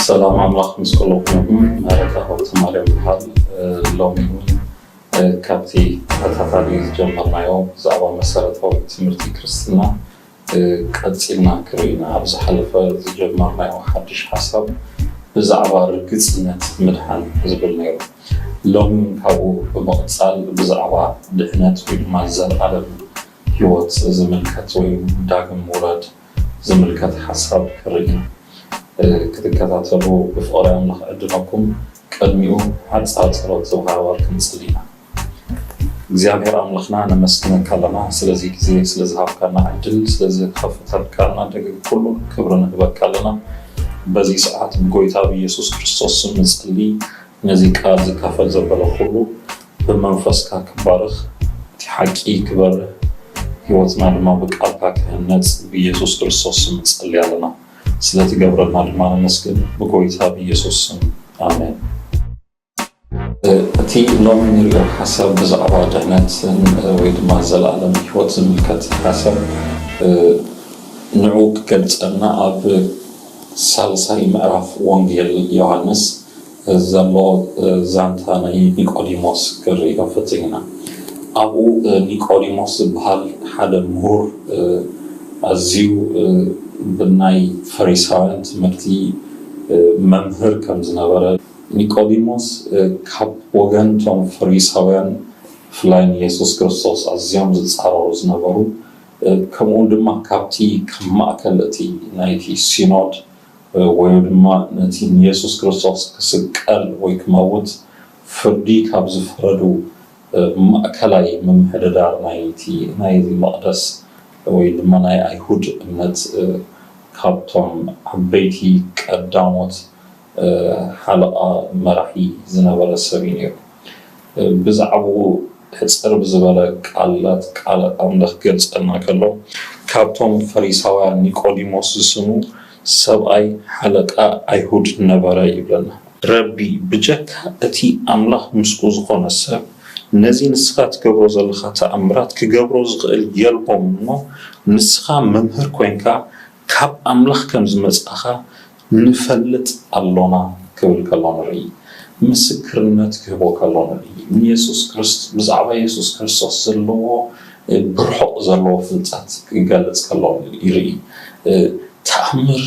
ሰላም ኣምላኽ ምስ ኩልኹም ይኹን። መረታ ሃብተማርያም ይበሃል። ሎሚ እውን ካብቲ ተኸታታሊ ዝጀመርናዮ ብዛዕባ መሰረታዊ ትምህርቲ ክርስትና ቀጺልና ክርኢ ኢና። ኣብ ዝሓለፈ ዝጀመርናዮ ሓድሽ ሓሳብ ብዛዕባ ርግጽነት ምድሓን ዝብል ነይሩ። ሎሚ ካብኡ ብምቕጻል ብዛዕባ ድሕነት ወይ ድማ ዘለኣለም ህይወት ዝምልከት ወይ ዳግም ምውላድ ዝምልከት ሓሳብ ክርኢ ኢና። ክትከታተሉ ብፍቕሪ ኣምላኽ ዕድመኩም። ቅድሚኡ ሓጻር ጸሎት ብሓባር ክንጽሊ ኢና። እግዚኣብሔር ኣምላኽና ነመስግነካ ኣለና ስለዚ ግዜ፣ ስለዝሃብካና ዕድል፣ ስለዝከፈተልካና ደገግ ኩሉ ክብሪ ንህበካ ኣለና። በዚ ሰዓት ብጎይታ ብኢየሱስ ክርስቶስ ስም ንጽሊ። ነዚ ቃል ዝካፈል ዘበለ ኩሉ ብመንፈስካ ክባረኽ፣ እቲ ሓቂ ክበርህ፣ ህይወትና ድማ ብቃልካ ክህነጽ ብኢየሱስ ክርስቶስ ስም ንጸሊ ኣለና። ስለትገብረልና ድማ ነመስግን ብጎይታ ብኢየሱስ ስም ኣሜን። እቲ ሎሚ ንሪኦ ሓሳብ ብዛዕባ ድሕነት ወይ ድማ ዘለኣለም ህይወት ዝምልከት ሓሳብ ንዑ ክገልጸልና ኣብ ሳልሳይ ምዕራፍ ወንጌል ዮሃንስ ዘሎ ዛንታ ናይ ኒቆዲሞስ ክርኢ ፈቲንና። ኣብኡ ኒቆዲሞስ ዝበሃል ሓደ ምሁር ኣዝዩ ብናይ ፈሪሳውያን ትምህርቲ መምህር ከም ዝነበረ ኒቆዲሞስ ካብ ወገን ቶም ፈሪሳውያን ብፍላይ ንየሱስ ክርስቶስ ኣዝዮም ዝጻረሩ ዝነበሩ ከምኡ ድማ ካብቲ ካብ ማእከል እቲ ናይቲ ሲኖድ ወይ ድማ ነቲ ንየሱስ ክርስቶስ ክስቀል ወይ ክመውት ፍርዲ ካብ ዝፈረዱ ማእከላይ ምምሕድዳር ናይቲ ናይ መቕደስ ወይ ድማ ናይ ኣይሁድ እምነት ካብቶም ዓበይቲ ቀዳሞት ሓለቓ መራሒ ዝነበረ ሰብ እዩ ነይሩ። ብዛዕባኡ ሕጽር ብዝበለ ቃላት ቃል ኣምላኽ ክገልጸልና ከሎ ካብቶም ፈሪሳውያን ኒቆዲሞስ ዝስሙ ሰብኣይ ሓለቃ ኣይሁድ ነበረ ይብለና። ረቢ፣ ብጀካ እቲ ኣምላኽ ምስኡ ዝኾነ ሰብ ነዚ ንስኻ ትገብሮ ዘለኻ ተኣምራት ክገብሮ ዝኽእል የልቦም እሞ ንስኻ መምህር ኮይንካ ካብ ኣምላኽ ከም ዝመጻኻ ንፈልጥ ኣሎና ክብል ከሎ ንርኢ። ምስክርነት ክህቦ ከሎ ንርኢ። ንየሱስ ክርስ- ብዛዕባ የሱስ ክርስቶስ ዘለዎ ብርሑቕ ዘለዎ ፍልጠት ክገልጽ ከሎ ይርኢ። ተኣምር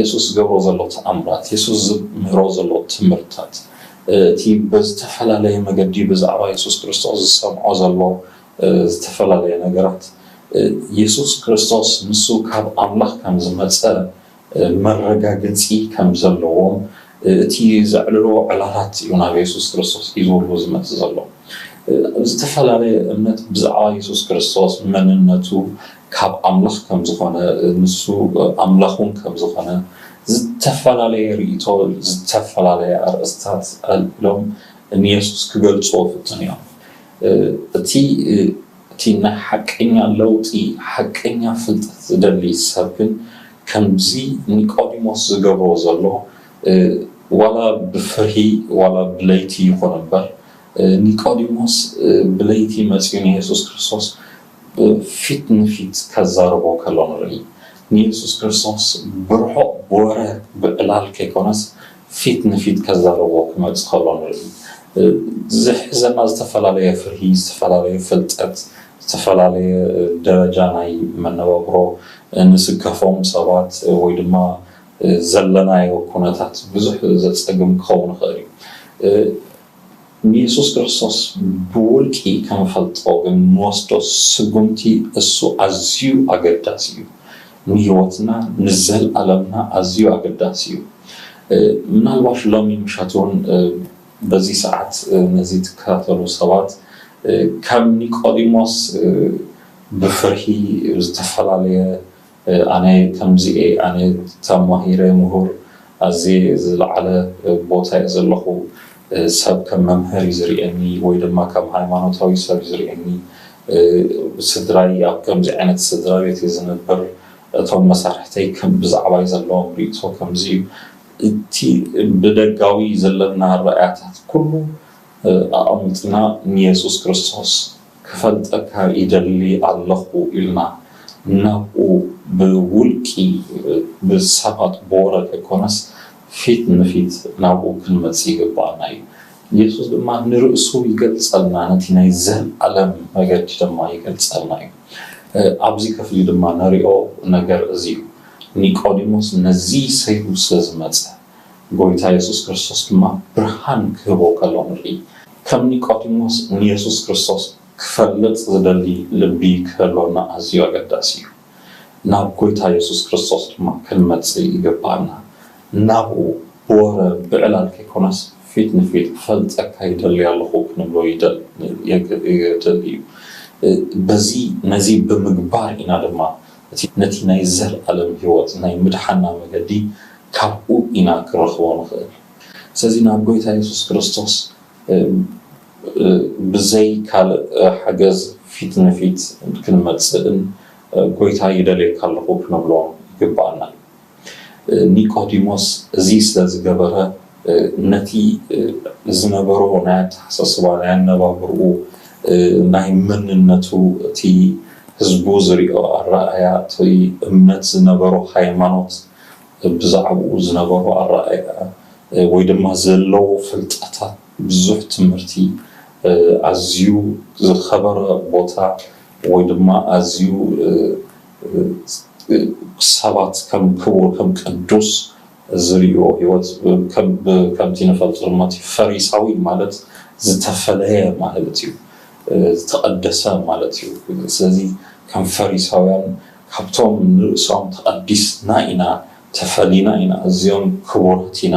የሱስ ዝገብሮ ዘሎ ተኣምራት፣ የሱስ ዝምህሮ ዘሎ ትምህርታት፣ እቲ ብዝተፈላለየ መገዲ ብዛዕባ የሱስ ክርስቶስ ዝሰምዖ ዘሎ ዝተፈላለየ ነገራት የሱስ ክርስቶስ ንሱ ካብ ኣምላኽ ከም ዝመጸ መረጋገጺ ከም ዘለዎም እቲ ዘዕልሎ ዕላላት እዩ ናብ የሱስ ክርስቶስ ሒዝሉ ዝመጽእ ዘሎ። ዝተፈላለየ እምነት ብዛዕባ የሱስ ክርስቶስ መንነቱ ካብ ኣምላኽ ከም ዝኾነ ንሱ ኣምላኽ እውን ከም ዝኾነ ዝተፈላለየ ርእይቶ ዝተፈላለየ ኣርእስታት ኣልዒሎም ንየሱስ ክገልጽዎ ይፍትኑ እዮም። እቲ እቲ ናይ ሓቀኛ ለውጢ ሓቀኛ ፍልጠት ዝደሊ ሰብ ግን ከምዚ ኒቆዲሞስ ዝገብሮ ዘሎ ዋላ ብፍርሂ ዋላ ብለይቲ ይኹን እምበር ኒቆዲሞስ ብለይቲ መፂኡ ንየሱስ ክርስቶስ ፊት ንፊት ከዛርቦ ከሎ ንርኢ። ንየሱስ ክርስቶስ ብርሑቕ ብወረ ብዕላል ከይኮነስ ፊት ንፊት ከዛርቦ ክመፅእ ከሎ ንርኢ። ዝሕዘና ዝተፈላለየ ፍርሂ፣ ዝተፈላለየ ፍልጠት፣ ዝተፈላለየ ደረጃ ናይ መነባብሮ ንስከፎም ሰባት ወይ ድማ ዘለናዮ ኩነታት ብዙሕ ዘፀግም ክኸውን ይኽእል እዩ። ንየሱስ ክርስቶስ ብውልቂ ከንፈልጦ ግን ንወስዶ ስጉምቲ እሱ ኣዝዩ ኣገዳሲ እዩ። ንህይወትና ንዘልኣለምና ኣዝዩ ኣገዳሲ እዩ። ምናልባሽ ሎሚ ምሸት እውን በዚ ሰዓት ነዚ ትከታተሉ ሰባት ከም ኒቆዲሞስ ብፍርሂ ዝተፈላለየ ኣነ ከምዚ እየ ኣነ ተማሂረ ምሁር ኣዝየ ዝለዓለ ቦታ እየ ዘለኹ ሰብ ከም መምህር እዩ ዝርእየኒ ወይ ድማ ከም ሃይማኖታዊ ሰብ እዩ ዝርእየኒ ስድራይ ኣብ ከምዚ ዓይነት ስድራ ቤት እዩ ዝነብር እቶም መሳርሕተይ ከም ብዛዕባይ ዘለዎም ርእቶ ከምዚ እዩ እቲ ብደጋዊ ዘለና ኣረኣእያታት ኩሉ ኣቐሚጥና፣ ንየሱስ ክርስቶስ ክፈልጠካ ይደሊ ኣለኹ ኢልና ናብኡ ብውልቂ፣ ብሰባት፣ ብወረ ዘይኮነስ ፊት ንፊት ናብኡ ክንመጽእ ይግባኣና እዩ። የሱስ ድማ ንርእሱ ይገልጸልና፣ ነቲ ናይ ዘለኣለም መገዲ ድማ ይገልጸልና እዩ። ኣብዚ ክፍሊ ድማ ንሪኦ ነገር እዚ እዩ። ኒቆዲሞስ ነዚ ሰይሩ ስለ ዝመጸ፣ ጎይታ የሱስ ክርስቶስ ድማ ብርሃን ክህቦ ከሎ ንርኢ። ከም ኒቆዲሞስ ንየሱስ ክርስቶስ ክፈልጥ ዝደሊ ልቢ ክህልወና ኣዝዩ ኣገዳሲ እዩ። ናብ ጎይታ የሱስ ክርስቶስ ድማ ክንመጽእ ይግባኣና። ናብኡ ብወረ ብዕላል ከይኮነስ ፊት ንፊት ክፈልጠካ ይደሊ ኣለኹ ክንብሎ ይደል- ይደሊ እዩ። በዚ ነዚ ብምግባር ኢና ድማ እቲ ነቲ ናይ ዘለኣለም ህይወት ናይ ምድሓና መገዲ ካብኡ ኢና ክንረኽቦ ንኽእል። ስለዚ ናብ ጎይታ የሱስ ክርስቶስ ብዘይ ካልእ ሓገዝ ፊት ንፊት ክንመጽእን ጎይታ ይደልየካ ኣለኹ ክንብሎ ይግባኣና እዩ። ኒቆዲሞስ እዚ ስለ ዝገበረ ነቲ ዝነበሮ ናይ ኣተሓሳስባ ናይ ኣነባብርኡ ናይ መንነቱ እቲ ህዝቡ ዝሪኦ ኣረኣእያ እቲ እምነት ዝነበሮ ሃይማኖት ብዛዕባኡ ዝነበሮ ኣረኣእያ ወይ ድማ ዘለዎ ፍልጠታት ብዙሕ ትምህርቲ ኣዝዩ ዝኸበረ ቦታ ወይ ድማ ኣዝዩ ሰባት ከም ክቡር ከም ቅዱስ ዝሪኦ ህይወት ከምቲ ንፈልጦ ድማ እቲ ፈሪሳዊ ማለት ዝተፈለየ ማለት እዩ፣ ዝተቐደሰ ማለት እዩ። ስለዚ ከም ፈሪሳውያን ካብቶም ንርእሶም ተቐዲስና ኢና ተፈሊና ኢና እዚኦም ክቡራት ኢና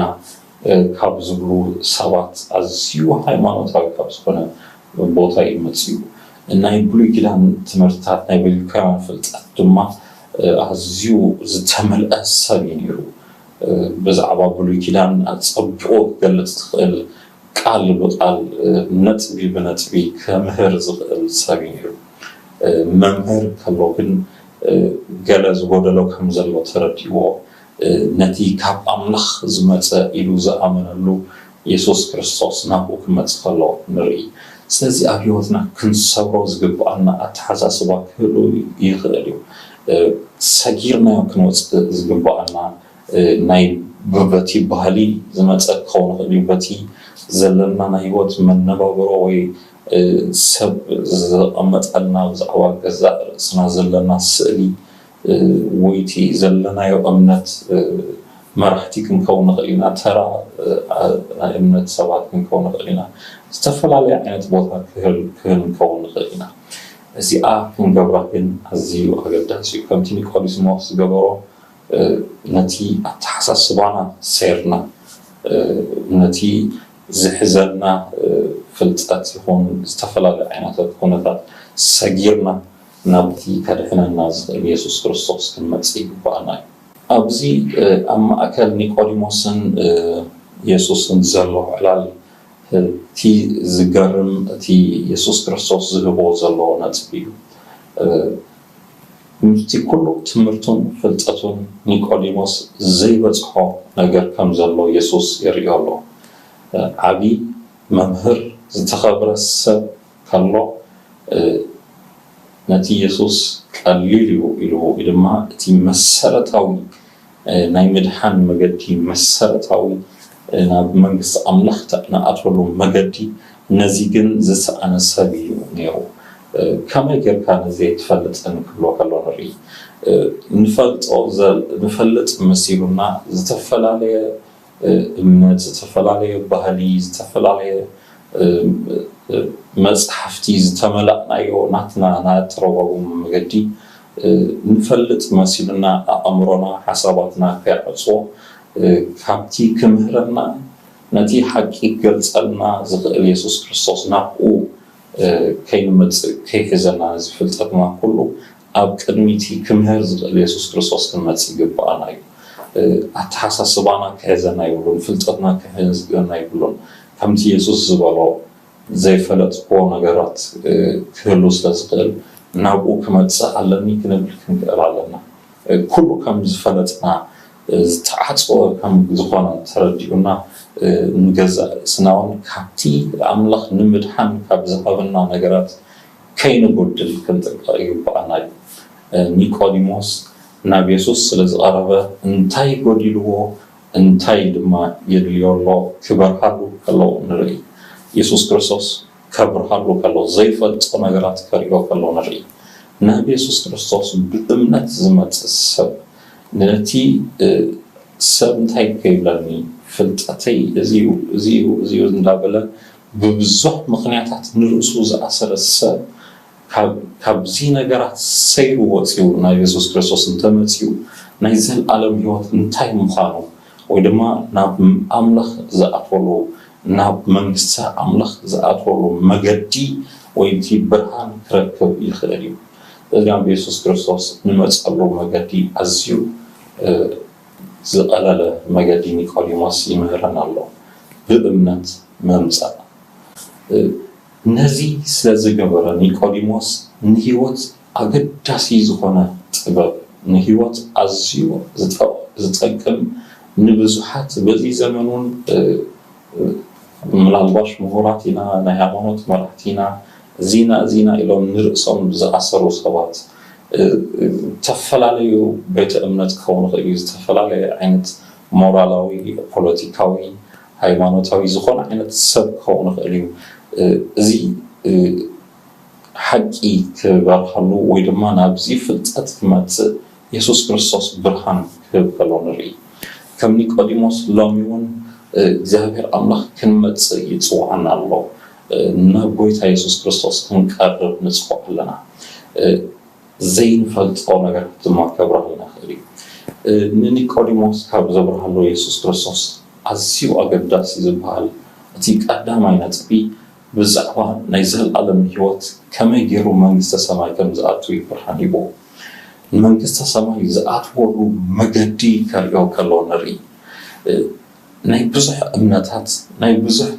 ካብ ዝብሉ ሰባት ኣዝዩ ሃይማኖታዊ ካብ ዝኾነ ቦታ እዩ መፅኡ። ናይ ብሉይ ኪዳን ትምህርትታት ናይ ብሉይ ኪዳን ፍልጠት ድማ ኣዝዩ ዝተመልአ ሰብ እዩ ነይሩ። ብዛዕባ ብሉይ ኪዳን ኣፀቢቑ ክገልፅ ዝኽእል ቃል ብቃል ነጥቢ ብነጥቢ ከምህር ዝኽእል ሰብ እዩ ነይሩ። መምህር ከሎ ግን ገለ ዝጎደሎ ከም ዘሎ ተረዲእዎ ነቲ ካብ ኣምላኽ ዝመጸ ኢሉ ዝኣመነሉ የሱስ ክርስቶስ ናብኡ ክመጽእ ከሎ ንርኢ። ስለዚ ኣብ ህይወትና ክንሰብሮ ዝግብኣና ኣተሓሳስባ ክህሉ ይኽእል እዩ። ሰጊርናዮ ክንወጽእ ዝግብኣና ናይ በቲ ባህሊ ዝመጸ ክኸውን ይኽእል እዩ፣ በቲ ዘለና ናይ ህይወት መነባብሮ ወይ ሰብ ዘቐመጠልና ብዛዕባ ገዛእ ርእስና ዘለና ስእሊ ወይ እቲ ዘለናዮ እምነት መራሕቲ ክንከውን ንኽእል ኢና፣ ተራ ናይ እምነት ሰባት ክንከውን ንኽእል ኢና፣ ዝተፈላለየ ዓይነት ቦታ ክህል ክንከውን ንኽእል ኢና። እዚኣ ክንገብራ ግን ኣዝዩ ኣገዳሲ እዩ። ከምቲ ኒቆዲሞስ ዝገበሮ ነቲ ኣተሓሳስባና ሰይርና ነቲ ዝሕዘና ፍልጠት ይኹን ዝተፈላለዩ ዓይነታት ኩነታት ሰጊርና ናብቲ ከድሕነና ዝኽእል የሱስ ክርስቶስ ክንመጽእ ይግባኣና እዩ። ኣብዚ ኣብ ማእከል ኒቆዲሞስን የሱስን ዘሎ ዕላል እቲ ዝገርም እቲ የሱስ ክርስቶስ ዝህቦ ዘሎ ነጥቢ እዩ። ምስቲ ኩሉ ትምህርቱን ፍልጠቱን ኒቆዲሞስ ዘይበጽሖ ነገር ከም ዘሎ የሱስ የርእዮ ኣሎ። ዓቢ መምህር፣ ዝተኸብረ ሰብ ከሎ ነቲ የሱስ ቀሊል እዩ ኢሉ ወይ ድማ እቲ መሰረታዊ ናይ ምድሓን መገዲ መሰረታዊ ናብ መንግስቲ ኣምላኽ ንኣትወሉ መገዲ ነዚ ግን ዝሰኣነ ሰብ እዩ ነይሩ። ከመይ ጌርካ ነዚ ኣይትፈልጥን ክብሎ ከሎ ንርኢ። ንፈልጦ ንፈልጥ መሲሉና ዝተፈላለየ እምነት፣ ዝተፈላለየ ባህሊ፣ ዝተፈላለየ መፅሓፍቲ ዝተመላእናዮ ናትና ናይ ኣተረጓጉማ መገዲ ንፈልጥ መሲሉና ኣእምሮና ሓሳባትና ከይዓፅዎ ካብቲ ክምህረና ነቲ ሓቂ ክገልፀልና ዝኽእል የሱስ ክርስቶስ ናብኡ ከይንመፅእ ከይሕዘና እዚ ፍልጠትና ኩሉ ኣብ ቅድሚ እቲ ክምህር ዝኽእል የሱስ ክርስቶስ ክንመፅእ ይግብኣና እዩ። ኣተሓሳስባና ክሕዘና ይብሉን ፍልጠትና ክሕዘና ይብሉን። ከምቲ የሱስ ዝበሎ ዘይፈለጥክዎ ነገራት ክህሉ ስለ ዝኽእል ናብኡ ክመፅእ ኣለኒ ክንብል ክንክእል ኣለና። ኩሉ ከም ዝፈለጥና ዝተዓፅወ ከም ዝኾነ ተረዲኡና፣ ንገዛእ ርእስና እውን ካብቲ ኣምላኽ ንምድሓን ካብ ዝሃበና ነገራት ከይንጎድል ክንጥንቀቕ ይግብኣና እዩ። ኒቆዲሞስ ናብ የሱስ ስለ ዝቐረበ እንታይ ጎዲልዎ፣ እንታይ ድማ የድልዮ ኣሎ ክበርሃሉ ከሎ ንርኢ። የሱስ ክርስቶስ ከብርሃሉ ከሎ፣ ዘይፈልጦ ነገራት ከርእዮ ከሎ ንርኢ። ናብ የሱስ ክርስቶስ ብእምነት ዝመጽእ ሰብ ነቲ ሰብ እንታይ ከይብለኒ፣ ፍልጠተይ እዚ እዩ፣ እዚ እዩ፣ እዚ እዩ እንዳበለ ብብዙሕ ምኽንያታት ንርእሱ ዝኣሰረ ሰብ ካብዚ ነገራት ሰይሩ ወፂኡ ናብ የሱስ ክርስቶስ እንተመፂኡ ናይ ዘለኣለም ህይወት እንታይ ምዃኑ ወይ ድማ ናብ ኣምላኽ ዝኣትወሉ ናብ መንግስቲ ኣምላኽ ዝኣትወሉ መገዲ ወይ እቲ ብርሃን ክረክብ ይኽእል እዩ። እዚ ናብ የሱስ ክርስቶስ ንመፀሉ መገዲ ኣዝዩ ዝቐለለ መገዲ ኒቆዲሞስ ይምህረን ኣሎ። ብእምነት መምፃእ። ነዚ ስለ ዝገበረ ኒቆዲሞስ ንህይወት ኣገዳሲ ዝኾነ ጥበብ፣ ንህይወት ኣዝዩ ዝጠቅም፣ ንብዙሓት በዚ ዘመን እውን ምናልባሽ ምሁራት ኢና፣ ናይ ሃይማኖት መራሕቲ ኢና፣ እዚና እዚና ኢሎም ንርእሶም ዝኣሰሩ ሰባት፣ ዝተፈላለዩ ቤተ እምነት ክኸውን ይኽእል እዩ፣ ዝተፈላለየ ዓይነት ሞራላዊ፣ ፖለቲካዊ፣ ሃይማኖታዊ ዝኾነ ዓይነት ሰብ ክኸውን ይኽእል እዩ። እዚ ሓቂ ክበርሃሉ ወይ ድማ ናብዚ ፍልጠት ክመፅእ የሱስ ክርስቶስ ብርሃን ክህብ ከሎ ንርኢ። ከም ኒቆዲሞስ ሎሚ እውን እግዚኣብሔር ኣምላኽ ክንመፅእ ይፅውዓና ኣሎ። ናብ ጎይታ የሱስ ክርስቶስ ክንቀርብ ንፅውዕ ኣለና። ዘይንፈልጦ ነገራት ድማ ከብርሃልና ይኽእል እዩ። ንኒቆዲሞስ ካብ ዘብርሃሉ የሱስ ክርስቶስ ኣዝዩ ኣገዳሲ ዝበሃል እቲ ቀዳማይ ነጥቢ ብዛዕባ ናይ ዘለኣለም ህይወት ከመይ ገይሩ መንግስተ ሰማይ ከም ዝኣቱ ይብርሃን ይቦ። ንመንግስተ ሰማይ ዝኣትወሉ መገዲ ከርእዮ ከሎ ንርኢ። ናይ ብዙሕ እምነታት፣ ናይ ብዙሕ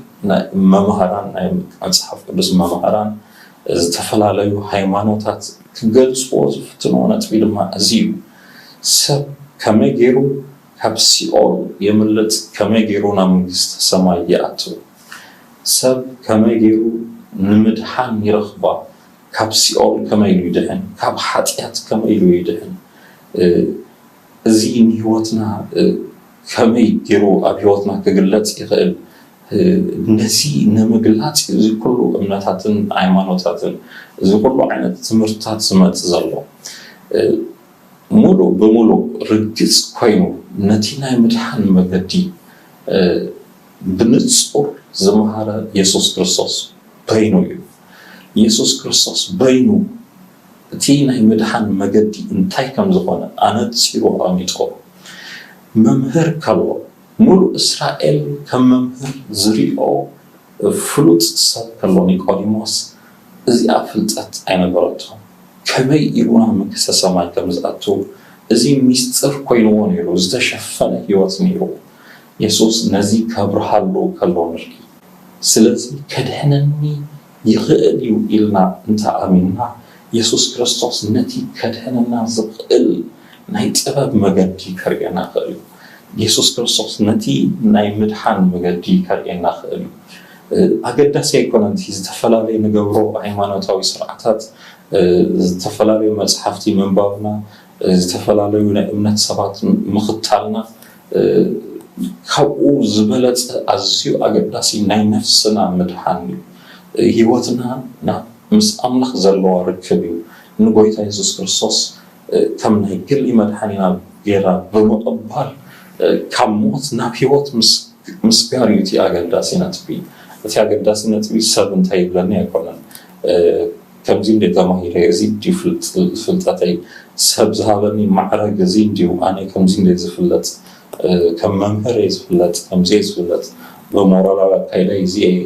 መምሃራን፣ ናይ መፅሓፍ ቅዱስ መምሃራን፣ ዝተፈላለዩ ሃይማኖታት ክገልፅዎ ዝፍትንዎ ነጥቢ ድማ እዚ እዩ። ሰብ ከመይ ገይሩ ካብ ሲኦል የምልጥ፣ ከመይ ገይሩ ናብ መንግስተ ሰማይ ይኣቱ፣ ሰብ ከመይ ገይሩ ንምድሓን ይረኽባ፣ ካብ ሲኦል ከመይ ኢሉ ይድሕን፣ ካብ ሓጢኣት ከመይ ኢሉ ይድሕን፣ እዚ ንህይወትና ከመይ ገይሩ ኣብ ህይወትና ክግለፅ ይኽእል፣ ነዚ ንምግላፅ እዩ እዚ ኩሉ እምነታትን ሃይማኖታትን፣ እዚ ኩሉ ዓይነት ትምህርትታት ዝመፅእ ዘሎ። ሙሉእ ብሙሉእ ርግፅ ኮይኑ ነቲ ናይ ምድሓን መገዲ ብንፁር ዝመሃረ የሱስ ክርስቶስ በይኑ እዩ። የሱስ ክርስቶስ በይኑ እቲ ናይ ምድሓን መገዲ እንታይ ከም ዝኾነ ኣነፂሩ ኣቐሚጥዎ። መምህር ከሎ፣ ሙሉእ እስራኤል ከም መምህር ዝሪኦ ፍሉጥ ሰብ ከሎ ኒቆዲሞስ እዚኣ ፍልጠት ኣይነበረቶን። ከመይ ኢሉ ናብ መንግስተ ሰማይ ከም ዝኣቱ እዚ ሚስጥር ኮይንዎ ነይሩ፣ ዝተሸፈነ ህይወት ነይሩ። የሱስ ነዚ ከብርሃሉ ከሎ ንርኢ። ስለዚ ከድሕነኒ ይኽእል እዩ ኢልና እንተኣሚንና፣ የሱስ ክርስቶስ ነቲ ከድሕነና ዝኽእል ናይ ጥበብ መገዲ ከርእየና ይኽእል እዩ። የሱስ ክርስቶስ ነቲ ናይ ምድሓን መገዲ ከርእየና ይኽእል እዩ። ኣገዳሲ ኣይኮነን እቲ ዝተፈላለየ ንገብሮ ሃይማኖታዊ ስርዓታት፣ ዝተፈላለዩ መፅሓፍቲ ምንባብና፣ ዝተፈላለዩ ናይ እምነት ሰባት ምኽታልና፣ ካብኡ ዝበለፀ ኣዝዩ ኣገዳሲ ናይ ነፍስና ምድሓን እዩ። ህይወትና ምስ ኣምላኽ ዘለዎ ርክብ እዩ። ንጎይታ የሱስ ክርስቶስ ከም ናይ ግሊ መድሓኒና ጌራ ብምቕባል ካብ ሞት ናብ ህይወት ምስጋር እዩ እቲ ኣገዳሲ ነጥቢ። እቲ ኣገዳሲ ነጥቢ ሰብ እንታይ ይብለኒ ኣይኮነን። ከምዚ እንደ ተማሂረ፣ እዚ እንዲ ፍልጠተይ፣ ሰብ ዝሃበኒ ማዕረግ እዚ እንዲዩ፣ ኣነ ከምዚ እንደ ዝፍለጥ፣ ከም መምህር እየ ዝፍለጥ፣ ከምዚ እየ ዝፍለጥ፣ ብሞራላዊ ኣካይዳ እዚ እየ፣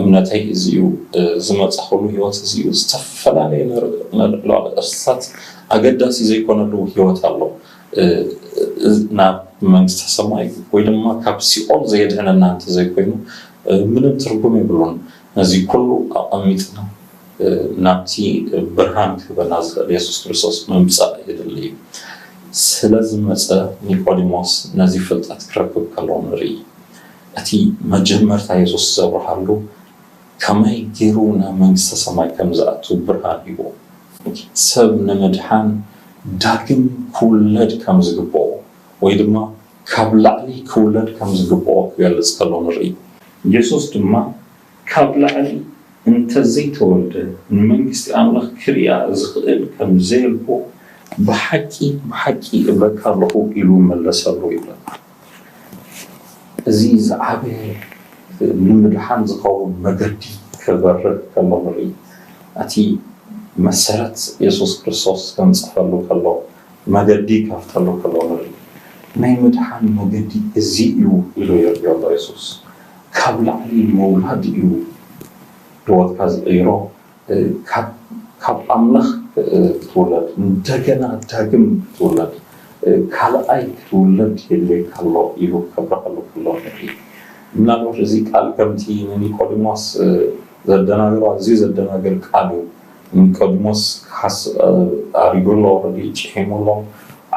እምነተይ እዚ እዩ፣ ዝመፃኹሉ ህይወት እዚ እዩ፣ ዝተፈላለየ ንልዕሊ ቅርስታት ኣገዳሲ ዘይኮነሉ ህይወት ኣሎ። ናብ መንግስተ ሰማይ ወይ ድማ ካብ ሲኦል ዘየድሕነና እንተዘይኮይኑ ምንም ትርጉም የብሉን። ነዚ ኩሉ ኣቐሚጥና ናብቲ ብርሃን ክህበና ዝኽእል የሱስ ክርስቶስ ምምፃእ የድሊ እዩ። ስለ ዝመጸ ኒቆዲሞስ ነዚ ፍልጠት ክረክብ ከሎ ንርኢ። እቲ መጀመርታ የሱስ ዘብርሃሉ ከመይ ገይሩ ናብ መንግስተ ሰማይ ከም ዝኣቱ ብርሃን ሂቡ። ሰብ ንምድሓን ዳግም ክውለድ ከም ዝግብኦ ወይ ድማ ካብ ላዕሊ ክውለድ ከም ዝግብኦ ክገልጽ ከሎ ንርኢ። የሱስ ድማ ካብ ላዕሊ እንተዘይተወልደ ንመንግስቲ ኣምላኽ ክርእያ ዝኽእል ከም ዘየልቦ ብሓቂ ብሓቂ እብለካ ኣለኹ ኢሉ መለሰሉ ይብለና። እዚ ዝዓበየ ንምድሓን ዝኸውን መገዲ ክበርህ ከሎ ንርኢ። እቲ መሰረት የሱስ ክርስቶስ ከንጽፈሉ ከሎ፣ መገዲ ከፍተሉ ከሎ ንርኢ። ናይ ምድሓን መገዲ እዚ እዩ ኢሉ የርእዮ ኣሎ የሱስ። ካብ ላዕሊ ምውላድ እዩ ህይወትካ ዝቕይሮ። ካብ ኣምላኽ ክትውለድ፣ እንደገና ዳግም ክትውለድ፣ ካልኣይ ክትውለድ የድልየካ ኣሎ ኢሉ ከብርሃሉ ከሎ ንርኢ። ምናልባት እዚ ቃል ከምቲ ንኒቆዲሞስ ዘደናገሮ ኣዝዩ ዘደናግር ቃል እዩ። ኒቆዲሞስ ክሓስ ኣሪጉ ኣሎ፣ ኦረዲ ጭሒሙ ኣሎ።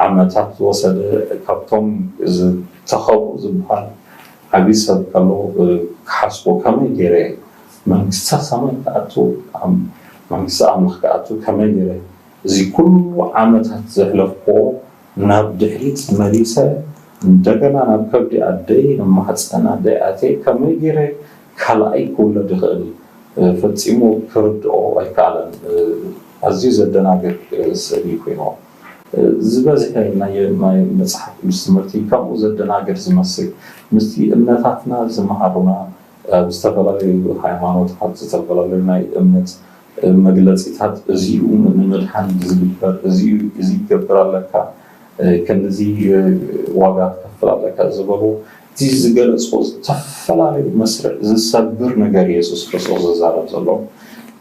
ዓመታት ዝወሰደ፣ ካብቶም ዝተኸብሩ ዝበሃል ዓብዪ ሰብ ከሎ ክሓስቦ ከመይ ገይረ መንግስተ ሰማይ ክኣቱ፣ መንግስቲ ኣምላኽ ክኣቱ ከመይ ገይረ እዚ ኩሉ ዓመታት ዘሕለፍክዎ ናብ ድሕሪት መሊሰ እንደገና ናብ ከብዲ ኣደይ ናብ ማህፀን ኣደይ ኣትየ ከመይ ገይረ ካልኣይ ክውለድ ይኽእል? ፈጺሙ ክርድኦ ኣይከኣለን። ኣዝዩ ዘደናግር ስእሊ ኮይኑ ዝበዝሐ ናይ ናይ መጽሓፍ ቅዱስ ትምህርቲ ከምኡ ዘደናግር ዝመስል ምስቲ እምነታትና ዝመሃሩና ኣብ ዝተፈላለዩ ሃይማኖታት ዝተፈላለዩ ናይ እምነት መግለጺታት እዚኡ ንምድሓን ዝግበር እዚኡ እዚ ክገብር ኣለካ ክንዚ ዋጋ ክከፍል ኣለካ ዝበሉ እቲ ዝገለጽዎ ዝተፈላለዩ መስርዕ ዝሰብር ነገር የሱስ ክርስቶስ ዝዛረብ ዘሎ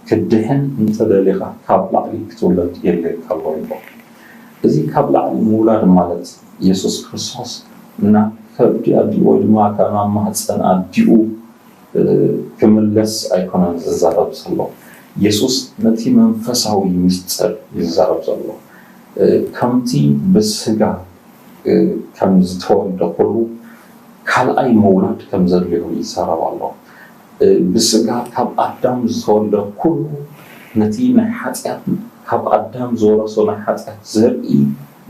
ክድሕን እንተደሊኻ ካብ ላዕሊ ክትውለድ የድልየካ ኣሎ ይብሎ። እዚ ካብ ላዕሊ ምውላድ ማለት የሱስ ክርስቶስ ናብ ከብዲ ኣዲኡ ወይ ድማ ካብ ናብ ማህፀን ኣዲኡ ክምለስ ኣይኮነን ዝዛረብ ዘሎ። የሱስ ነቲ መንፈሳዊ ምስጢር ይዛረብ ዘሎ። ከምቲ ብስጋ ከም ዝተወልደ ኩሉ ካልኣይ ምውላድ ከም ዘድልዮ ይዛረብ ኣሎ። ብስጋ ካብ ኣዳም ዝተወልደ ኩሉ ነቲ ናይ ሓጢኣት ካብ ኣዳም ዝወረሶ ናይ ሓጢኣት ዘርኢ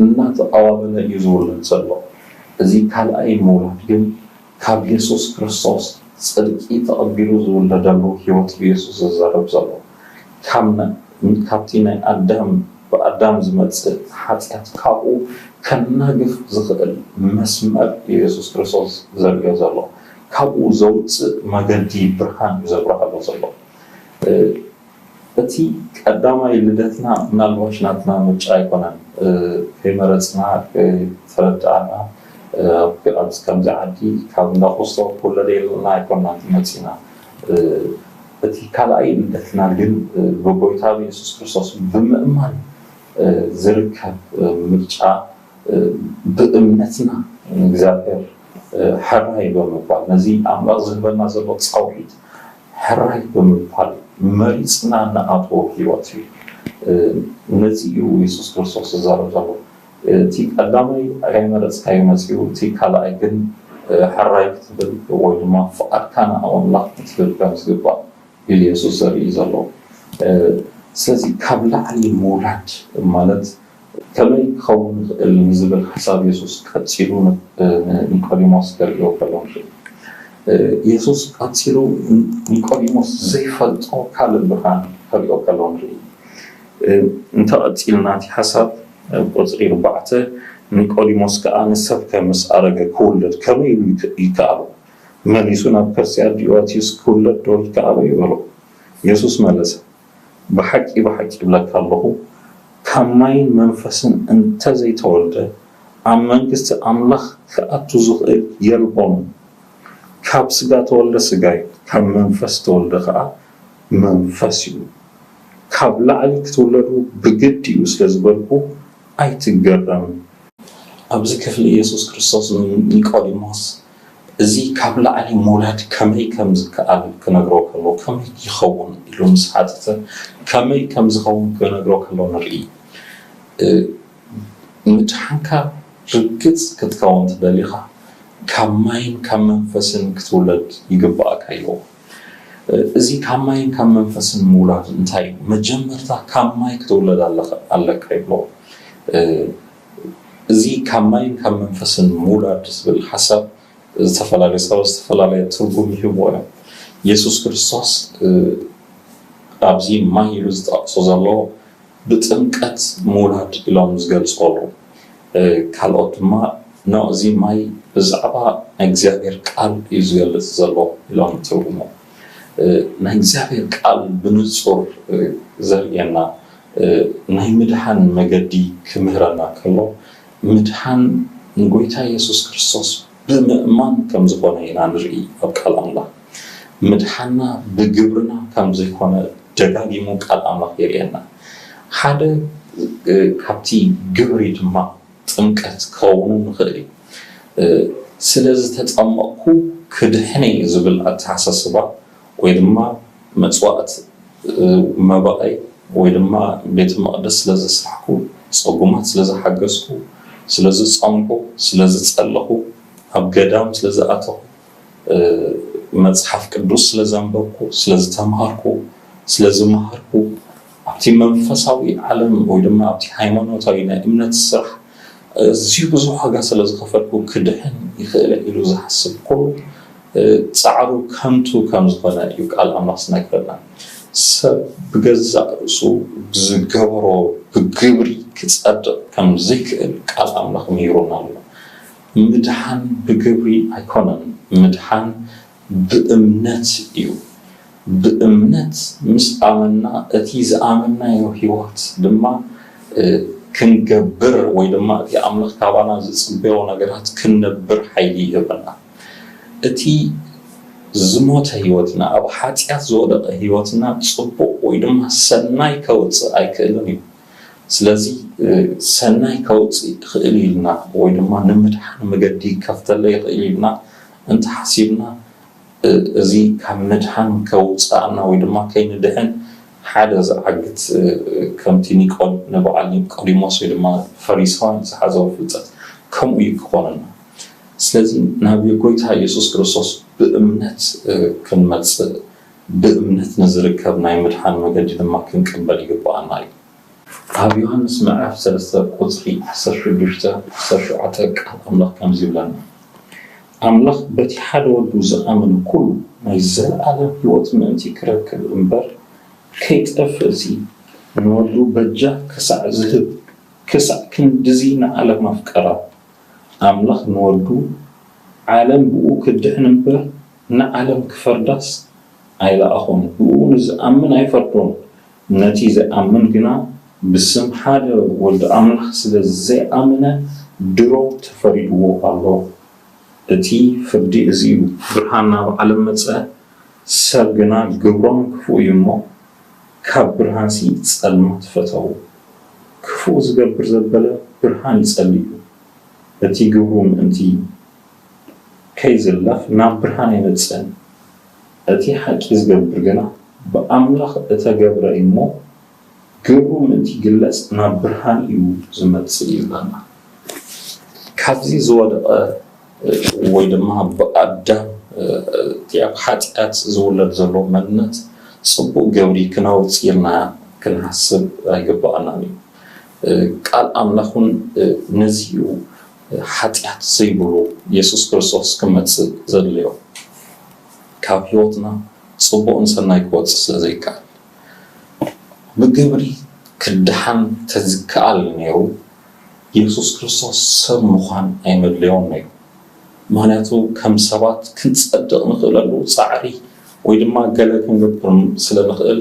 እናተቐባበለ እዩ ዝውለድ ዘሎ። እዚ ካልኣይ ምውላድ ግን ካብ የሱስ ክርስቶስ ጽድቂ ተቐቢሉ ዝውለደሉ ህይወት እዩ የሱስ ዝዛረብ ዘሎ። ካብ ነ- ካብቲ ናይ ኣዳም ብኣዳም ዝመጽእ ሓጢኣት ካብኡ ከናግፍ ዝኽእል መስመር እዩ የሱስ ክርስቶስ ዘርእዮ ዘሎ። ካብኡ ዘውፅእ መገዲ ብርሃን እዩ ዘብርሃሉ ዘሎ። እቲ ቀዳማይ ልደትና ምናልባሽ ናትና ምርጫ ኣይኮነን። ከይመረፅና ከይተረዳእና ኣብዚ ከምዚ ዓዲ ካብ እንዳ ኮስቶ ክወለደ የለና ኣይኮና መፂና። እቲ ካልኣይ ልደትና ግን ብጎይታ ብየሱስ ክርስቶስ ብምእማን ዝርከብ ምርጫ ብእምነትና እግዚኣብሔር ሕራይ ብምባል ነዚ ኣምላኽ ዝህበና ዘሎ ፃውዒት ሕራይ ብምባል መሪፅና ንኣትዎ ህይወት እዩ። ነዚ እዩ የሱስ ክርስቶስ ዝዛረብ ዘሎ። እቲ ቀዳማይ ኣይመረፅካዮ መፅኡ፣ እቲ ካልኣይ ግን ሕራይ ክትብል ወይ ድማ ፍቓድካ ንኣምላኽ ክትብል ከም ዝግባእ እዩ የሱስ ዘርኢ ዘሎ። ስለዚ ካብ ላዕሊ ምውላድ ማለት ከመይ ክኸውን ይኽእል ንዝብል ሓሳብ የሱስ ቀፂሉ ንኒቆዲሞስ ከርእዮ ከሎ ንርኢ። የሱስ ቀፂሉ ኒቆዲሞስ ዘይፈልጦ ካልእ ብርሃን ከርእዮ ከሎ ንርኢ። እንተቐፂልና እቲ ሓሳብ ቁፅሪ ኣርባዕተ ኒቆዲሞስ ከዓ ንሰብ ከ ምስ ኣረገ ክውለድ ከመይ ኢሉ ይከኣሎ? መሊሱ ናብ ከርሲ ኣዲኡ ኣትዩስ ክውለድ ዶ ይከኣሎ ይበሎ። የሱስ መለሰ፣ ብሓቂ ብሓቂ እብለካ ኣለኹ፣ ካብ ማይን መንፈስን እንተዘይተወልደ ኣብ መንግስቲ ኣምላኽ ክኣቱ ዝኽእል የልቦን። ካብ ስጋ ተወልደ ስጋ እዩ፣ ካብ መንፈስ ተወልደ ከዓ መንፈስ እዩ። ካብ ላዕሊ ክትውለዱ ብግዲ እዩ ስለ ዝበልኩ ኣይትገረም። ኣብዚ ክፍሊ የሱስ ክርስቶስ ንኒቆዲሞስ እዚ ካብ ላዕሊ ምውላድ ከመይ ከም ዝከኣል ክነግሮ ከሎ ከመይ ይኸውን ኢሉ ምስ ሓተተ ከመይ ከም ዝኸውን ክነግሮ ከሎ ንርኢ። ምድሓንካ ርግጽ ክትከውን ትደሊኻ፣ ካብ ማይን ካብ መንፈስን ክትውለድ ይግባኣካ ኢልዎ። እዚ ካብ ማይን ካብ መንፈስን ምውላድ እንታይ እዩ? መጀመርታ ካብ ማይ ክትውለድ ኣለኻ፣ ኣለካ ይብሎ። እዚ ካብ ማይን ካብ መንፈስን ምውላድ ዝብል ሓሳብ ዝተፈላለየ ሰብ ዝተፈላለየ ትርጉም ይህብዎ እዮም። የሱስ ክርስቶስ ኣብዚ ማይ ኢሉ ዝጠቕሶ ዘሎ ብጥምቀት ምውላድ ኢሎም ዝገልፅዎ ኣለዉ። ካልኦት ድማ፣ ኖ፣ እዚ ማይ ብዛዕባ ናይ እግዚኣብሔር ቃል እዩ ዝገልጽ ዘሎ ኢሎም ትርጉሞ። ናይ እግዚኣብሔር ቃል ብንጹር ዘርእየና፣ ናይ ምድሓን መገዲ ክምህረና ከሎ፣ ምድሓን ንጎይታ የሱስ ክርስቶስ ብምእማን ከም ዝኾነ ኢና ንርኢ ኣብ ቃል ኣምላኽ። ምድሓንና ብግብርና ከም ዘይኮነ ደጋጊሙ ቃል ኣምላኽ የርእየና። ሓደ ካብቲ ግብሪ ድማ ጥምቀት ክኸውን ንኽእል እዩ። ስለ ዝተጠመቕኩ ክድሕን እየ ዝብል ኣተሓሳስባ ወይ ድማ መጽዋዕት መባኣይ ወይ ድማ ቤተ መቕደስ ስለ ዘስራሕኩ፣ ጸጉማት ስለ ዝሓገዝኩ፣ ስለ ዝጸምኩ፣ ስለ ዝጸለኹ፣ ኣብ ገዳም ስለ ዝኣተኹ፣ መጽሓፍ ቅዱስ ስለ ዘንበብኩ፣ ስለ ዝተምሃርኩ፣ ስለ ዝመሃርኩ፣ ኣብቲ መንፈሳዊ ዓለም ወይ ድማ ኣብቲ ሃይማኖታዊ ናይ እምነት ስራሕ ኣዝዩ ብዙሕ ዋጋ ስለ ዝኸፈልኩ ክድሕን ይኽእል ኢሉ ዝሓስብ ኩሉ ጻዕሩ ከንቱ ከም ዝኾነ እዩ ቃል ኣምላኽ ዝነግረና። ሰብ ብገዛእ ርእሱ ብዝገበሮ ብግብሪ ክጸድቕ ከም ዘይክእል ቃል ኣምላኽ ምሂሩና ኣሎ። ምድሓን ብግብሪ ኣይኮነን። ምድሓን ብእምነት እዩ። ብእምነት ምስ ኣመና፣ እቲ ዝኣመናዮ ህይወት ድማ ክንገብር ወይ ድማ እቲ ኣምላኽ ካባና ዝጽበዮ ነገራት ክንነብር ሓይሊ ይህበና። እቲ ዝሞተ ህይወትና፣ ኣብ ሓጢኣት ዝወደቐ ህይወትና ጽቡቕ ወይ ድማ ሰናይ ከውጽእ ኣይክእልን እዩ። ስለዚ ሰናይ ከውጽእ ይኽእል ኢልና ወይ ድማ ንምድሓን መገዲ ከፍተለ ይኽእል ኢልና እንተሓሲብና፣ እዚ ካብ ምድሓን ከውጽኣና ወይ ድማ ከይንድሕን ሓደ ዝዓግት፣ ከምቲ ኒቆ-፣ ንበዓል ኒቆዲሞስ ወይ ድማ ፈሪሳውያን ዝሓዘዎ ፍልጠት ከምኡ እዩ ክኾነና። ስለዚ ናብ ጎይታ የሱስ ክርስቶስ ብእምነት ክንመጽእ፣ ብእምነት ንዝርከብ ናይ ምድሓን መገዲ ድማ ክንቅበል ይግብኣና እዩ። ኣብ ዮሃንስ ምዕራፍ ሰለስተ ቁጽሪ ዓሰርተ ሽዱሽተ ዓሰርተ ሸውዓተ ቃል ኣምላኽ ከምዚ ይብለና፣ ኣምላኽ በቲ ሓደ ወዱ ዝኣምን ኩሉ ናይ ዘለኣለም ህይወት ምእንቲ ክረክብ እምበር ከይጠፍእሲ፣ ንወዱ በጃ ክሳዕ ዝህብ፣ ክሳዕ ክንድዚ ንዓለም ኣፍቀራ። ኣምላኽ ንወዱ ዓለም ብኡ ክድሕን እምበር ንዓለም ክፈርዳስ ኣይለኣኾን። ብኡ ንዝኣምን ኣይፈርዶን። ነቲ ዘይኣምን ግና ብስም ሓደ ወዲ ኣምላኽ ስለ ዘይኣመነ ድሮ ተፈሪድዎ ኣሎ። እቲ ፍርዲ እዚ እዩ፣ ብርሃን ናብ ዓለም መጸ፣ ሰብ ግና ግብሮም ክፉእ እዩ እሞ፣ ካብ ብርሃንሲ ጸልማት ፈተዉ። ክፉእ ዝገብር ዘበለ ብርሃን ይጸሊ እዩ፣ እቲ ግብሩ ምእንቲ ከይዝለፍ ናብ ብርሃን ኣይመጽእን። እቲ ሓቂ ዝገብር ግና ብኣምላኽ እተገብረ እዩ እሞ፣ ግብሩ ምእንቲ ይግለጽ ናብ ብርሃን እዩ ዝመጽእ ይብለና። ካብዚ ዝወደቐ ወይ ድማ ብኣዳም እቲ ኣብ ሓጢኣት ዝውለድ ዘሎ መንነት ጽቡቕ ግብሪ ክነውጽእ ኢልና ክንሓስብ ኣይግብኣናን እዩ። ቃል ኣምላኽ እውን ነዚ እዩ ሓጢኣት ዘይብሉ የሱስ ክርስቶስ ክመጽእ ዘድልዮ። ካብ ህይወትና ጽቡቕን ሰናይ ክወጽእ ስለ ዘይከኣል፣ ብግብሪ ክደሓን ተዝከኣል ነይሩ፣ የሱስ ክርስቶስ ሰብ ምዃን ኣይመድለዮን ነይሩ። ምኽንያቱ ከም ሰባት ክንጸድቕ ንኽእለሉ ጻዕሪ ወይ ድማ ገለ ክንገብር ስለ ንኽእል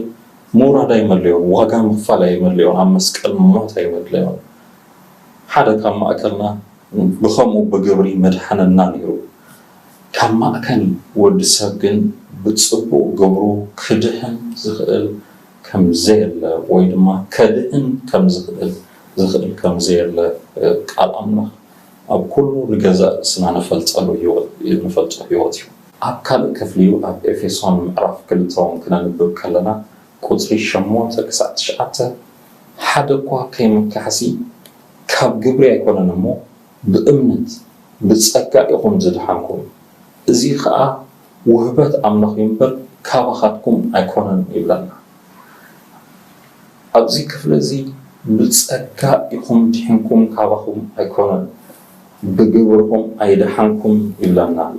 ምውራድ ኣይመድለዮን፣ ዋጋ ምኽፋል ኣይመድለዮን፣ ኣብ መስቀል ምሞት ኣይመድለዮን። ሓደ ካብ ማእከልና ብኸምኡ ብግብሪ መድሓነና ነይሩ። ካብ ማእከል ወዲ ሰብ ግን ብጽቡቕ ግብሩ ክድሕን ዝኽእል ከም ዘየለ ወይ ድማ ከድሕን ከም ዝኽእል፣ ዝኽእል ከም ዘየለ ቃል ኣምላኽ ኣብ ኩሉ ንገዛእ ርእስና ንፈልጠሉ ህይወት፣ ንፈልጦ ህይወት እዩ። ኣብ ካልእ ክፍሊ ኣብ ኤፌሶን ምዕራፍ ክልተ እውን ክነንብብ ከለና ቁጽሪ ሸሞንተ ክሳዕ ትሽዓተ፣ ሓደ እኳ ከይምካሕሲ ካብ ግብሪ ኣይኮነን እሞ ብእምነት ብጸጋ ኢኹም ዝድሓንኩም፣ እዚ ኸኣ ውህበት ኣምላኽ እዩ እምበር ካባኻትኩም ኣይኮነን ይብለና። ኣብዚ ክፍሊ እዚ ብጸጋ ኢኹም ድሒንኩም፣ ካባኹም ኣይኮነን፣ ብግብርኹም ኣይደሓንኩም ይብለና ኣሎ።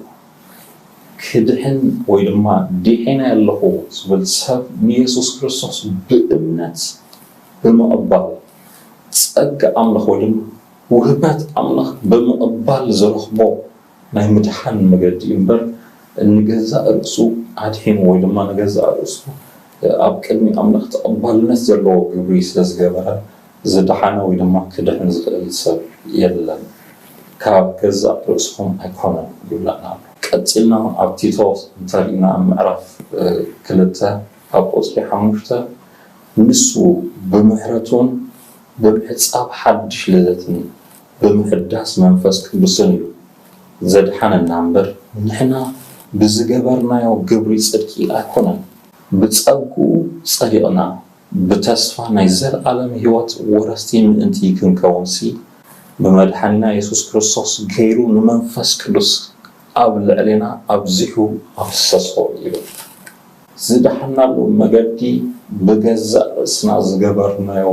ክድሕን ወይ ድማ ድሒነ ኣለኹ ዝብል ሰብ ንየሱስ ክርስቶስ ብእምነት ብምቕባል ጸጋ ኣምላኽ ወይ ድማ ውህበት ኣምላኽ ብምቕባል ዝረኽቦ ናይ ምድሓን መገዲ እዩ እምበር፣ ንገዛእ ርእሱ ኣድሒኑ ወይ ድማ ንገዛእ ርእሱ ኣብ ቅድሚ ኣምላኽ ተቐባልነት ዘለዎ ግብሪ ስለ ዝገበረ ዝደሓነ ወይ ድማ ክድሕን ዝኽእል ሰብ የለን። ካብ ገዛእ ርእስኹም ኣይኮነን ይብለና ኣሎ። ቀጺልና ኣብ ቲቶ እንተሪእና ኣብ ምዕራፍ ክልተ ኣብ ቁጽሪ ሓሙሽተ ንሱ ብምሕረቱን ብምሕጻብ ሓድሽ ልደትን ብምሕዳስ መንፈስ ቅዱስን እዩ ዘድሓነና እምበር፣ ንሕና ብዝገበርናዮ ግብሪ ጽድቂ ኣይኮነን። ብጸግኡ ጸዲቕና፣ ብተስፋ ናይ ዘለኣለም ህይወት ወረስቲ ምእንቲ ክንከውንሲ፣ ብመድሓኒና የሱስ ክርስቶስ ገይሩ ንመንፈስ ቅዱስ ኣብ ልዕሌና ኣብዚሑ ኣፍሰሶ ይብል። ዝደሓናሉ መገዲ ብገዛእ ርእስና ዝገበርናዮ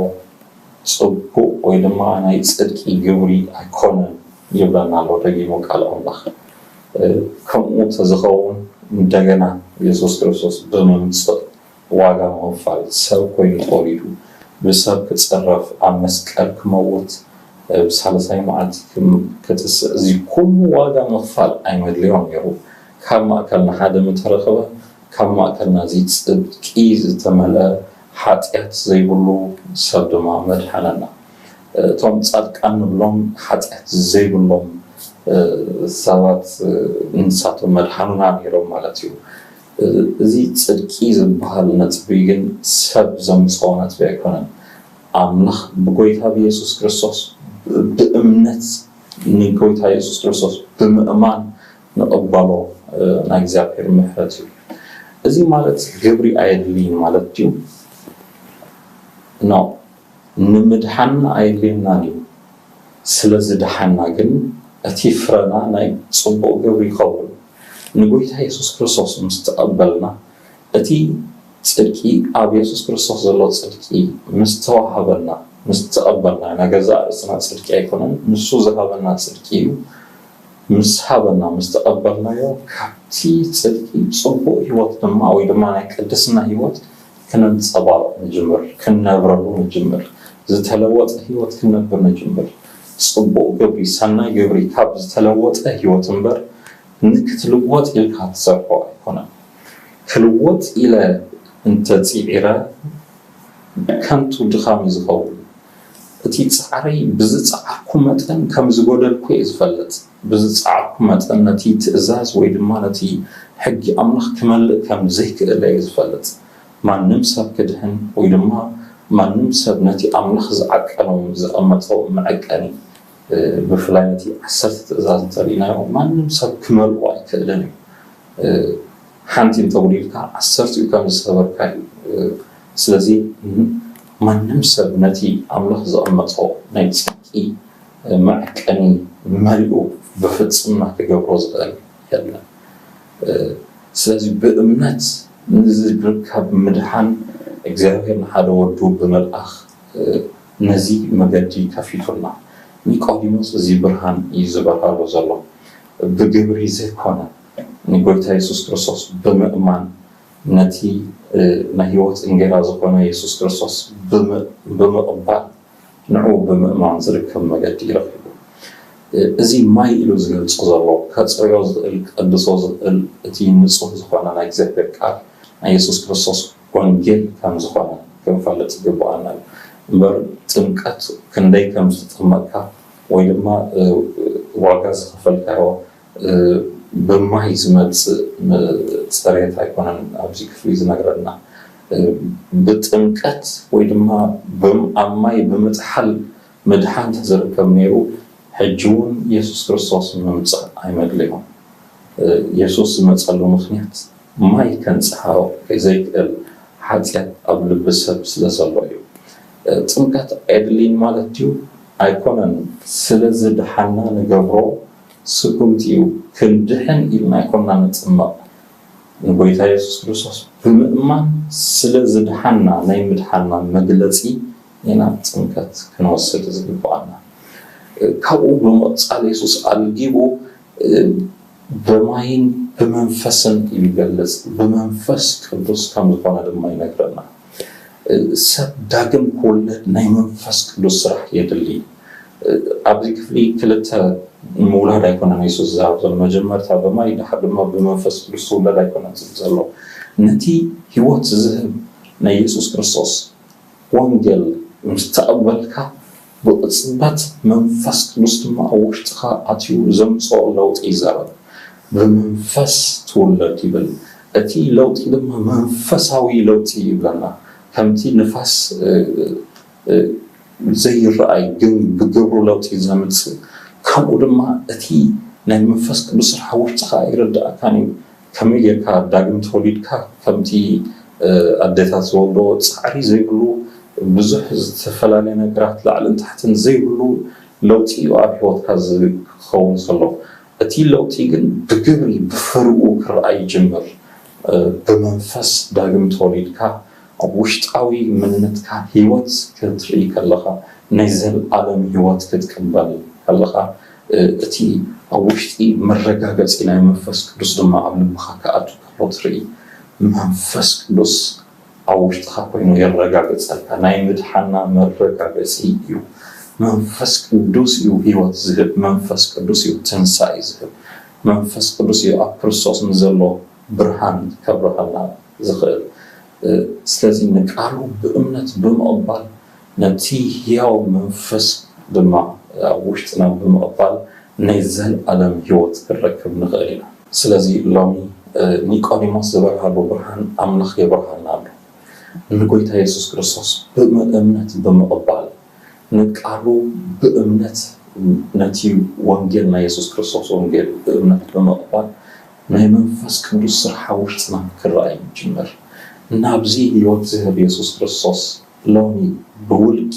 ጽቡቕ ወይ ድማ ናይ ጽድቂ ግብሪ ኣይኮነን ይብለና ኣሎ ደጊሙ ቃል ኣምላኽ። ከምኡ ተዝኸውን እንደገና የሱስ ክርስቶስ ብምምጽእ ዋጋ ምኽፋል፣ ሰብ ኮይኑ ተወሊዱ፣ ብሰብ ክጽረፍ፣ ኣብ መስቀል ክመውት፣ ብሳልሳይ መዓልቲ ክም-፣ ክትስእ፣ እዚ ኩሉ ዋጋ ምኽፋል ኣይመድልዮን ነይሩ። ካብ ማእከልና ሓደ ምተረኽበ፣ ካብ ማእከልና እዚ ጽድቂ ዝተመልአ ሓጢኣት ዘይብሉ ሰብ ድማ መድሓነና። እቶም ጻድቃን ንብሎም ሓጢኣት ዘይብሎም ሰባት ንሳቶም መድሓኑና ነይሮም ማለት እዩ። እዚ ጽድቂ ዝበሃል ነጥቢ ግን ሰብ ዘምጽኦ ነጥቢ ኣይኮነን። ኣምላኽ ብጎይታ ብየሱስ ክርስቶስ ብእምነት ንጎይታ የሱስ ክርስቶስ ብምእማን ንቐበሎ ናይ እግዚኣብሔር ምሕረት እዩ። እዚ ማለት ግብሪ ኣየድልይን ማለት ድዩ? ኖ፣ ንምድሓንና ኣየድልየናን እዩ። ስለ ዝደሓንና ግን እቲ ፍረና ናይ ጽቡቕ ግብሪ ይኸውን። ንጎይታ የሱስ ክርስቶስ ምስ ተቐበልና እቲ ጽድቂ ኣብ የሱስ ክርስቶስ ዘሎ ጽድቂ ምስ ተዋሃበና፣ ምስ ተቐበልና፣ ናይ ገዛእ ርእስና ጽድቂ ኣይኮነን፣ ንሱ ዝሃበና ጽድቂ እዩ። ምስ ሃበና፣ ምስ ተቐበልናዮ፣ ካብቲ ጽድቂ ጽቡቕ ህይወት ድማ ወይ ድማ ናይ ቅድስና ህይወት ክነንጸባርቕ ንጅምር፣ ክንነብረሉ ንጅምር፣ ዝተለወጠ ህይወት ክንነብር ንጅምር። ጽቡቕ ግብሪ፣ ሰናይ ግብሪ ካብ ዝተለወጠ ህይወት እምበር ንክትልወጥ ኢልካ ትሰርሖ ኣይኮነን። ክልወጥ ኢለ እንተጺዒረ ከንቱ ድኻም እዩ ዝኸውን። እቲ ጻዕረይ ብዝጸዓርኩ መጠን ከም ዝጎደልኩ እየ ዝፈልጥ። ብዝጸዓርኩ መጠን ነቲ ትእዛዝ ወይ ድማ ነቲ ሕጊ ኣምላኽ ክመልእ ከም ዘይክእል እየ ዝፈልጥ። ማንም ሰብ ክድሕን ወይ ድማ ማንም ሰብ ነቲ ኣምላኽ ዝዓቀኖም ዝቐመጦ መዐቀኒ፣ ብፍላይ ነቲ ዓሰርተ ትእዛዝ እንተሪእናዮ ማንም ሰብ ክመልኦ ኣይክእልን እዩ። ሓንቲ እንተጉዲልካ ዓሰርቲኡ ከም ዝሰበርካ እዩ። ስለዚ ማንም ሰብ ነቲ ኣምላኽ ዘቐመጦ ናይ ጽድቂ መዐቀኒ መሊኡ ብፍጽምና ክገብሮ ዝኽእል የለን። ስለዚ ብእምነት ንዝርከብ ምድሓን እግዚኣብሔር ንሓደ ወዱ ብምልኣኽ ነዚ መገዲ ከፊቱልና። ኒቆዲሞስ እዚ ብርሃን እዩ ዝበርሃሉ ዘሎ። ብግብሪ ዘይኮነ ንጎይታ የሱስ ክርስቶስ ብምእማን ነቲ ናይ ህይወት እንጌራ ዝኾነ የሱስ ክርስቶስ ብምቕባል ንዕኡ ብምእማን ዝርከብ መገዲ ረኺቡ። እዚ ማይ ኢሉ ዝገልጾ ዘሎ ከጽርዮ ዝኽእል፣ ክቀድሶ ዝኽእል እቲ ንጹህ ዝኾነ ናይ እግዚኣብሔር ቃል ናይ የሱስ ክርስቶስ ወንጌል ከም ዝኾነ ክንፈልጥ ይግብኣና እዩ። እምበር ጥምቀት ክንደይ ከም ዝተጠመቅካ ወይ ድማ ዋጋ ዝኸፈልካዮ ብማይ ዝመጽእ ጽሬት ኣይኮነን ኣብዚ ክፍሊ ዝነግረና። ብጥምቀት ወይ ድማ ኣብ ማይ ብምጥሓል ምድሓን ተዝርከብ ነይሩ፣ ሕጂ እውን የሱስ ክርስቶስ ምምጻእ ኣይመድለዮን። የሱስ ዝመጸሉ ምኽንያት ማይ ከንጽሃ ዘይክእል ሓጢኣት ኣብ ልቢ ሰብ ስለ ዘሎ እዩ። ጥምቀት ኣየድልይን ማለት ድዩ? ኣይኮነን ስለ ዝድሓና ንገብሮ ስጉምቲ እዩ። ክንድሕን ኢልና ኣይኮና ንጥመቕ። ንጎይታ የሱስ ክርስቶስ ብምእማን ስለ ዝድሓና ናይ ምድሓና መግለጺ ኢና ጥምቀት ክንወስድ ዝግብኣና። ካብኡ ብምቕጻል የሱስ ኣልጊቡ ብማይን ብመንፈስን እዩ ይገልጽ። ብመንፈስ ቅዱስ ከም ዝኾነ ድማ ይነግረና። ሰብ ዳግም ክውለድ ናይ መንፈስ ቅዱስ ስራሕ የድሊ። ኣብዚ ክፍሊ ክልተ ምውላድ ኣይኮነን የሱስ ዝዛረብ ዘሎ። መጀመርታ ብማይ ድሓር ድማ ብመንፈስ ቅዱስ ትውለድ ኣይኮነን ዝብል ዘሎ። ነቲ ህይወት ዝህብ ናይ የሱስ ክርስቶስ ወንጌል ምስ ተቐበልካ ብቕጽበት መንፈስ ቅዱስ ድማ ኣብ ውሽጥኻ ኣትዩ ዘምጽኦ ለውጢ ይዛረብ። ብመንፈስ ትውለድ ይብል። እቲ ለውጢ ድማ መንፈሳዊ ለውጢ ይብለና። ከምቲ ንፋስ ዘይረኣይ ግን ብግብሩ ለውጢ ዘምጽእ፣ ከምኡ ድማ እቲ ናይ መንፈስ ቅዱስ ስራሕ ውሽጥኻ ኣይርድኣካን እዩ። ከመይ ጌርካ ዳግም ተወሊድካ ከምቲ ኣደታት ዝወልዶ ጻዕሪ ዘይብሉ ብዙሕ ዝተፈላለየ ነገራት ላዕልን ታሕትን ዘይብሉ ለውጢ እዩ ኣብ ህይወትካ ዝኸውን ዘሎ። እቲ ለውጢ ግን ብግብሪ ብፍርኡ ክረኣ ይጅምር። ብመንፈስ ዳግም ተወሊድካ ኣብ ውሽጣዊ መንነትካ ህይወት ክትርኢ ከለኻ ናይ ዘለኣለም ህይወት ክትቅበል ከለኻ እቲ ኣብ ውሽጢ መረጋገጺ ናይ መንፈስ ቅዱስ ድማ ኣብ ልብኻ ክኣቱ ከሎ ትርኢ። መንፈስ ቅዱስ ኣብ ውሽጥኻ ኮይኑ የረጋግጸልካ። ናይ ምድሓና መረጋገጺ እዩ። መንፈስ ቅዱስ እዩ ህይወት ዝህብ። መንፈስ ቅዱስ እዩ ትንሳኤ ዝህብ። መንፈስ ቅዱስ እዩ ኣብ ክርስቶስ ንዘሎ ብርሃን ከብርሃልና ዝኽእል። ስለዚ ንቃሉ ብእምነት ብምቕባል ነቲ ህያው መንፈስ ድማ ኣብ ውሽጥና ብምቕባል ናይ ዘለኣለም ህይወት ክንረክብ ንኽእል ኢና። ስለዚ ሎሚ ኒቆዲሞስ ዝበርሃሉ ብርሃን ኣምላኽ የብርሃልና ኣሎ። ንጎይታ የሱስ ክርስቶስ ብእምነት ብምቕባል ንቃሉ ብእምነት ነቲ ወንጌል ናይ የሱስ ክርስቶስ ወንጌል ብእምነት ብምቕባል ናይ መንፈስ ቅዱስ ስራሕ ውሽጥና ክረኣይ ንጅምር። ናብዚ ህይወት ዝህብ የሱስ ክርስቶስ ሎሚ ብውልቂ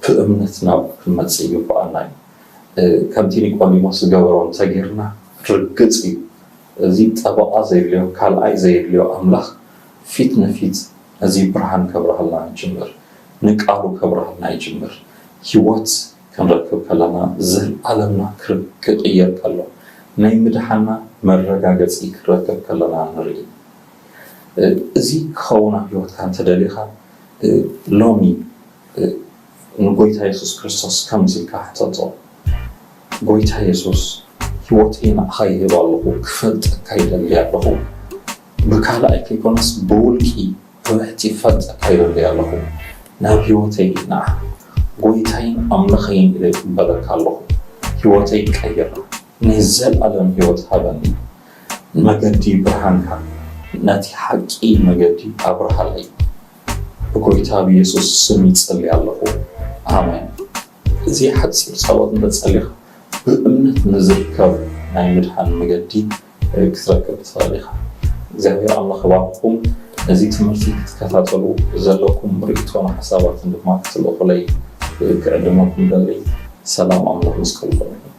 ብእምነት ናብ ክንመጽእ ይግብኣና እዩ። ከምቲ ኒቆዲሞስ ዝገበሮ እንተጌርና ርግጽ እዩ። እዚ ጠበቓ ዘየድልዮ ካልኣይ ዘየድልዮ ኣምላኽ ፊት ንፊት ነዚ ብርሃን ከብርሃልና ይጅምር። ንቃሉ ከብርሃልና ይጅምር። ህይወት ክንረክብ ከለና ዘለኣለምና ክር- ክቕየር ከሎ ናይ ምድሓና መረጋገጺ ክንረክብ ከለና ንርኢ። እዚ ክኸውን ኣብ ህይወትካ እንተደሊኻ ሎሚ ንጎይታ የሱስ ክርስቶስ ከምዚ ኢልካ ሕተቶ። ጎይታ የሱስ፣ ህይወተይ ንዓኻ ይህብ ኣለኹ፣ ክፈልጠካ ይደሊ ኣለኹ። ብካልኣይ ከይኮነስ ብውልቂ ብብሕቲ ክፈልጠካ ይደሊ ኣለኹ። ናብ ህይወተይ ንዓ ጎይታይን ኣምላኸይን ኢለ ይቅበለካ ኣለኹ። ህይወተይ ቀይራ፣ ናይ ዘለኣለም ህይወት ሃበኒ። መገዲ ብርሃንካ ነቲ ሓቂ መገዲ ኣብርሃለይ። ብጎይታ ብየሱስ ስም ይጸሊ ኣለኹ። ኣሜን። እዚ ሓጺር ጸሎት እንተጸሊኻ ብእምነት ንዝርከብ ናይ ምድሓን መገዲ ክትረክብ ትኽእል ኢኻ። እግዚኣብሔር ኣምላኽ ይባርኽኩም። ነዚ ትምህርቲ ክትከታተሉ ዘለኩም ርእይቶን ሓሳባትን ድማ ክትልእኹለይ ክዕድመኩም ደሊ። ሰላም ኣምላኽ ምስ ኩልኹም ይኹን።